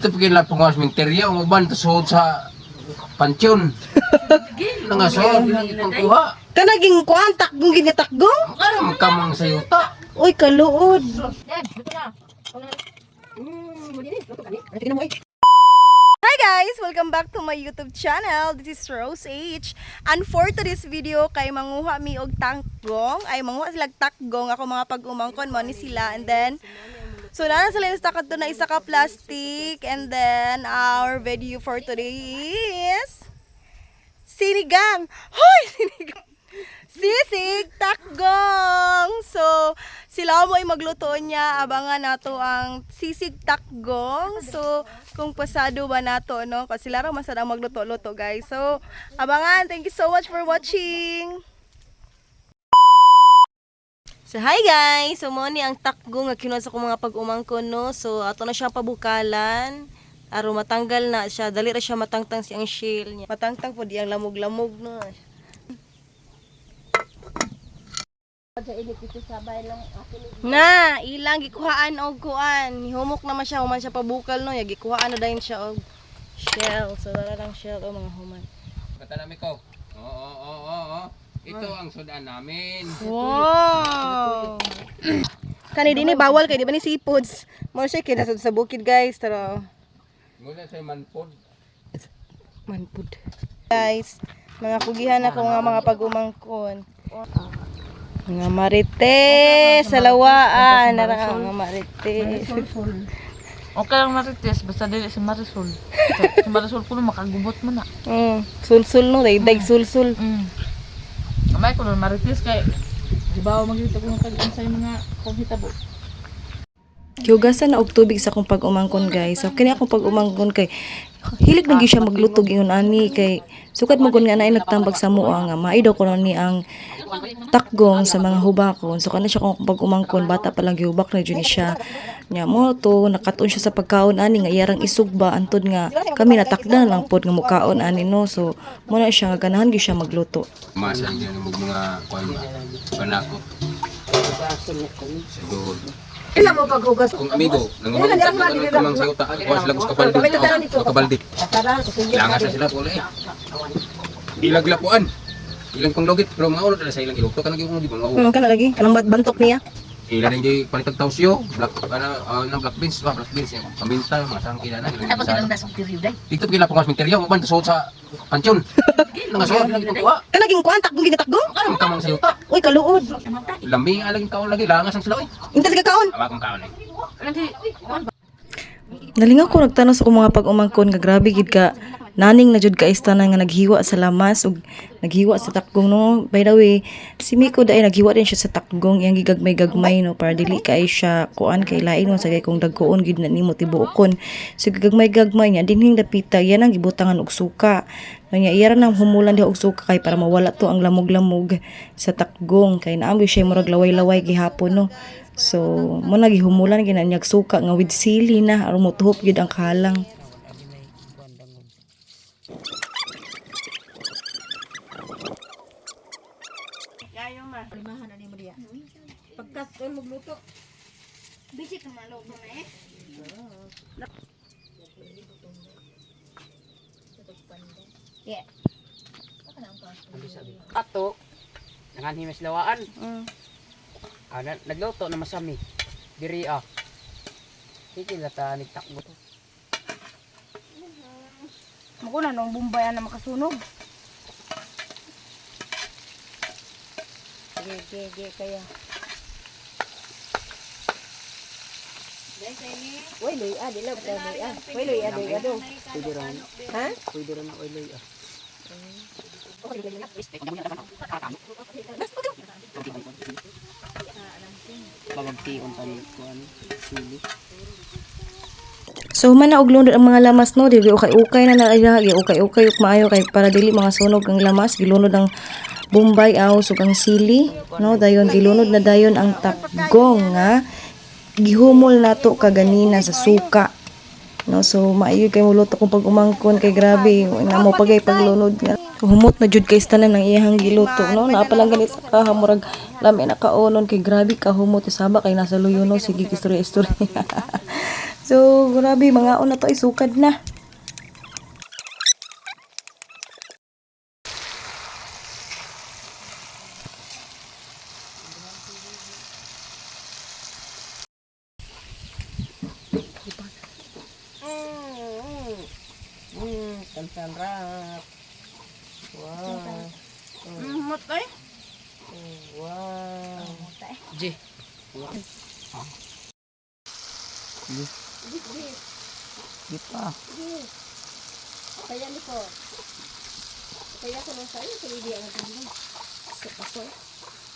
Ito pagkila po nga sementeryo, ang uban suod sa pansyon. Nangasod, lang itong kuha. Kanaging kuan takgong ginatakgong? Ano magkamang sa yuta? Uy, kaluod. Hi guys! Welcome back to my YouTube channel. This is Rose H. And for today's video, kay manguha mi og takgong. Ay, manguha sila og takgong. Ako mga pag-umangkon, mo ni sila. And then, so na sila yung stock na isa ka plastic. And then, our video for today is sinigang. Hoy, sinigang. Sisig takgong. So, sila mo ay magluto niya. Abangan nato ang sisig takgong. So, kung pasado ba nato, no? Kasi sila raw masarap magluto-luto, guys. So, abangan. Thank you so much for watching. So, hi guys! So, mo ni ang takgong nga kinuha sa akong mga pag-umangkon, no? So, ato na siya pabukalan. Aron matanggal na siya. Dali ra siya matangtang siyang shell niya. Matangtang po diyang lamog-lamog, no? Na, ilang gikuhaan og kuan. Nihumok naman siya, human siya pabukal no. Ya gikuhaan na dayon siya og shell. So dara lang shell o mga human. Kata namin ko. Oo, oo, oo, oo. Ito ang sudan namin. Wow. Kani dinhi bawal kay di ba ni seafoods. Mo siya kay nasa sa bukid guys, pero Muna sa manpod. manpud. Guys, mga kugihan ako nga mga pag-umangkon. Mga marites sa lawaan, nara ang mga marites. Okay lang marites, basta dili si Marisol. Si Marisol kuno makagubot mo na. Sulsul no, daydag sulsul. Gamay ko marites kay di ba magita ko ng tag-unsay mga kung hitabo. Gihugasan na og tubig sa akong pag-umangkon guys. So kini akong pag-umangkon kay hilig na gyud siya maglutog ingon ani kay sukad mo gun nga naay nagtambag sa mua nga maayo daw kuno ni ang takgong sa mga hubakon. So kana siya kung pag-umangkon bata pa lang gihubak na jud ni siya. Nya mo to nakatuon siya sa pagkaon ani nga iyarang isugba antud nga kami natakda na lang pod nga mukaon ani no. So mo na siya nga ganahan gyud siya magluto. Masa dyan ang mga kuan ba? Panako. Siguro. Ilan mo paghugas? Kung amigo, nangungutang ng kamang sa yuta. Kuha sila sa kabaldi. Oh, kabaldi. Langas na sila pula eh. Ilaglapuan. Ilang panglogit, pero mga ulo na sa ilang ilugto. Kanang yung di ba mga ulo. Kana lagi kanang bantok niya. Ilan ang di palitag tausyo, black ano ano black beans ba, black beans yung paminta, mga sangkila na ilang isa. Dito pagkila po nga sementeryo, uban suod sa pansyon. Nangasod lang itong kuha. Kanaging kuan takgong ginatakgong? Ano magkamang sa yuta? Uy kaluod. Lami alaging kaon lagi, langas ang sila oy. Inta sa kaon. Awa kong kaon eh. Nalingaw ko nagtanos sa akong mga pag-umangkon nga grabe gid ka naning na jud ka istana nga naghiwa sa lamas ug naghiwa sa takgong no. By the way, si Miko dai naghiwa din siya sa takgong, iyang gigagmay-gagmay no para dili kay siya kuan kay lain mo sagay kung dagkoon gid na nimo tibuokon. So gigagmay-gagmay niya dinhing dapita yan ang gibutangan og suka. No niya iya ra nang humulan diha og suka kay para mawala to ang lamog-lamog sa takgong kay naambi siya murag laway-laway gihapon no. So, mo na gihumulan gina niyag suka nga with sili na aron motuhop gyud ang kalang. Ato, nanganhi mas lawaan. Ah, nagluto na masami. Diri ah. Sige lata nagtakbo. Mako na nung bumbayan na makasunog. Ge ge ge kaya. Uy, luya, di lang tayo luya. Uy, luya, luya dong. Pwede ra. Ha? Pwede ra na oil ah. Babagtion pa ni kuan sili. So human na og lunod ang mga lamas no, dili ukay-ukay na na ila, ukay-ukay ug maayo kay para dili mga sunog ang lamas, gilunod ang bombay aw ug ang sili no, dayon gilunod na dayon ang takgong nga gihumol nato kaganina sa suka. No, so maayo kay muluto kung pag umangkon kay grabe na mo pagay paglunod nga. Humot na jud kay tanan ang iyang giluto no, naa pa lang ganit sa kaha murag lami na kaonon kay grabe ka humot saba kay nasa luyo no, sige istorya istorya. So, grabe, mga una to ay sukad na. Tantan-rap. Wow. Matay. Wow. G. G. pa. Kaya ni ko. Kaya ko nang sayo kay di ang tubig.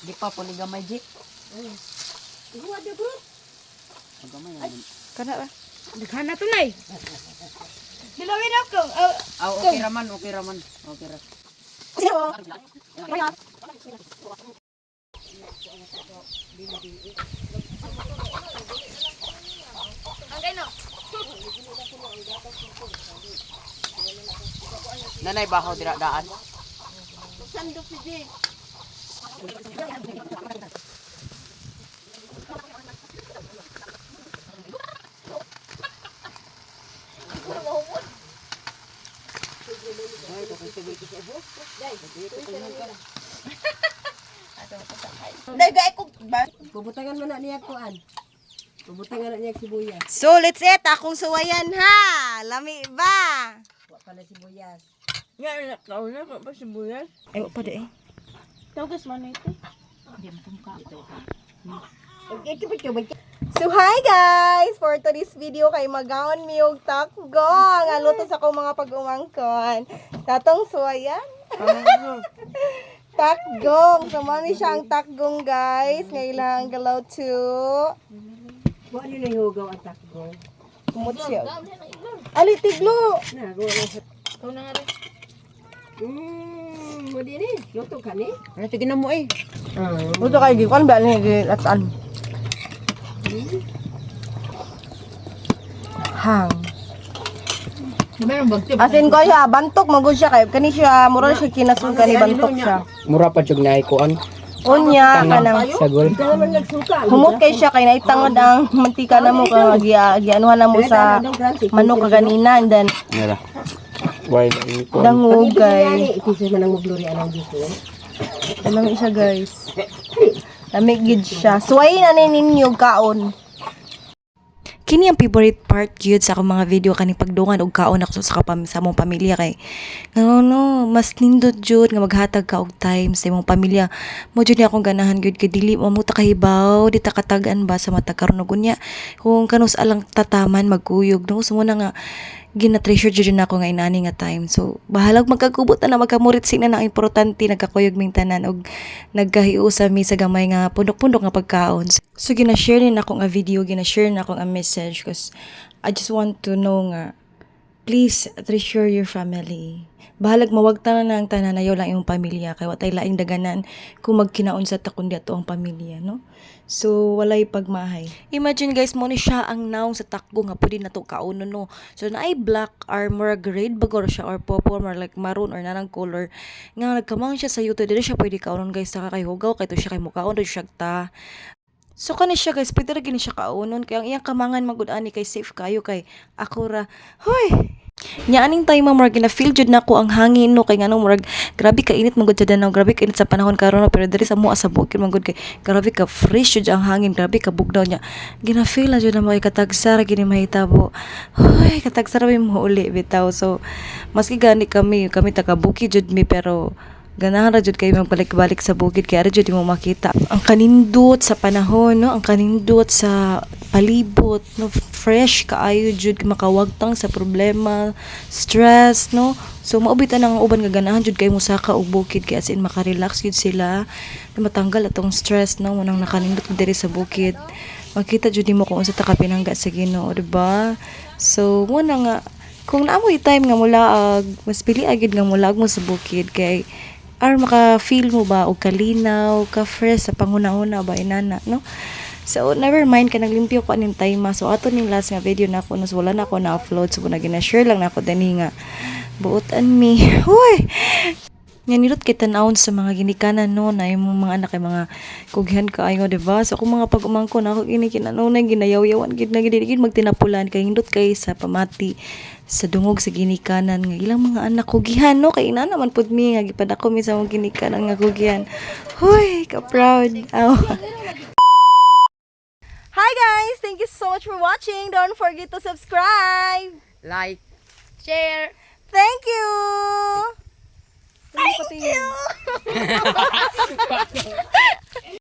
Di pa puligamay G. Iguwa de bro. Gamay. Ay. Kana ba? Daghan na tunay. Dilawin ako. Oh, Ah, okay raman, okay raman. Okay ra. Nanay bahaw dira daan. Sandok si Jay. Dahil ko ba? Bubutangan man na niya kuan. Bubutangan na niya sibuyas. So, let's eat. Akong suwayan ha. Lami ba? Wa pa na sibuyas. Nga na kauna pa pa sibuyas. Ay, wa pa di eh. Tawgas man ito. Ito pa ba? So, hi guys! For today's video, kay magaon mi og takgong. Ang luto sa akong mga pag-umangkon. Tatong suwayan. Takgong. So, mao ni siya ang takgong, guys. Nga ilang galaw to. Wa ni na hugaw ang takbo. Kumot siya. Ali, tiglo! Na, go na sa. Ikaw na nga rin. Mo din eh. Luto ka ni? Ano tignan mo eh? Luto kayo, gikuan ba? Ano yung ataan? Hang. Meron bagti. As in ko siya, bantok magud siya kay kani siya mura siya kinasun kani bantok siya. Mura pa jud na kuan. Unya kanang Sagol. Ikaw naman nagsuka. humot kay siya kay naitangod ang mantika na mo kay gianuhan na mo sa manok kaganina and then Ngara. Why kuan? dangog kay Ikisa man ang magluri anang dito. lami siya, guys. Lami gid siya. Suway na ni ninyo kaon. Kini ang favorite part gyud sa akong mga video kaning pagdungan og kaon ako sa kapam sa among pamilya kay ngano no mas nindot jud nga maghatag ka og time sa imong pamilya mo jud ni akong ganahan gyud kay dili mo mo ta kahibaw di ta katag-an ba sa matag karon og unya kung kanus alang tataman magkuyog no, so mo na nga gina-treasure jud nako nga inani nga time. So bahalag magkagubot na magkamurit sina na ang importante nagkakuyog ming tanan og nagkahiusa mi sa gamay nga pundok-pundok nga pagkaon. So gina-share ni nako nga video, gina-share na ako nga message cause I just want to know nga please treasure your family. Bahalag mawagta na ang tanan, ayaw lang imong pamilya kay watay laing daganan kung magkinaon sa ta kundi ato ang pamilya, no? So walay pagmahay. Imagine guys, mo ni siya ang naong sa takgo nga pwede na to kaunon, no. So naay black or more grade bagor siya or purple or like maroon or nanang color nga nagkamang siya sa YouTube, dili siya pwede kaunon guys, saka kay hugaw kay to siya kay mukaon do siya ta. So kani siya guys, pwede ra gini siya kaunon kay ang iyang kamangan magud ani kay safe kayo kay ako ra. Hoy. Nya aning time murag gina feel jud nako ang hangin no, kay nganong murag grabe ka init man gud sa Danau, grabe ka init sa panahon karon no, pero diri sa mua sa bukid man gud kay grabe ka fresh jud ang hangin, grabe ka bugnaw niya. Gina feel na jud na mo kay katagsara gini mahitabo. Hoy, katagsara mi mo uli bitaw. So maski gani kami kami taga bukid jud mi pero ganahan ra jud kayo magbalik-balik sa bukid kay ara jud mo makita ang kanindot sa panahon no, ang kanindot sa palibot no, fresh kaayo jud makawagtang sa problema, stress no. So mao bitaw nang ang uban nga ganahan jud kay mosaka og bukid kay as in makarelax jud sila na matanggal atong stress no, unang nakanindot diri sa bukid makita jud nimo kung unsa ta ka pinangga sa Ginoo, di ba? So mo na nga kung naamoy time nga mulaag, mas pili agad nga mulaag mo sa bukid kay ar maka-feel mo ba og kalinaw, ka fresh sa panghuna-huna ba inana no. So never mind ka naglimpyo ko aning time ma. So ato ning last nga video na ako no, so wala na ako na-upload, so na gina-share lang nako dinhi nga buotan mi. Huy. Nga nindot kay tan-awon sa mga ginikanan, no, na imong mga anak kay mga kugyan kaayo, di ba? So akong mga pag-umangkon ako kini kinanunay ginayawyawan gid na gid gid magtinapulan kay hindot kay sa pamati sa dungog sa ginikanan nga ilang mga anak kugihan, no, kay ina naman pud mi nga gipadako mi sa among ginikanan nga kugihan. Huy, ka proud. Aw. Hi guys! Thank you so much for watching. Don't forget to subscribe. Like. Share. Thank you! Thank you!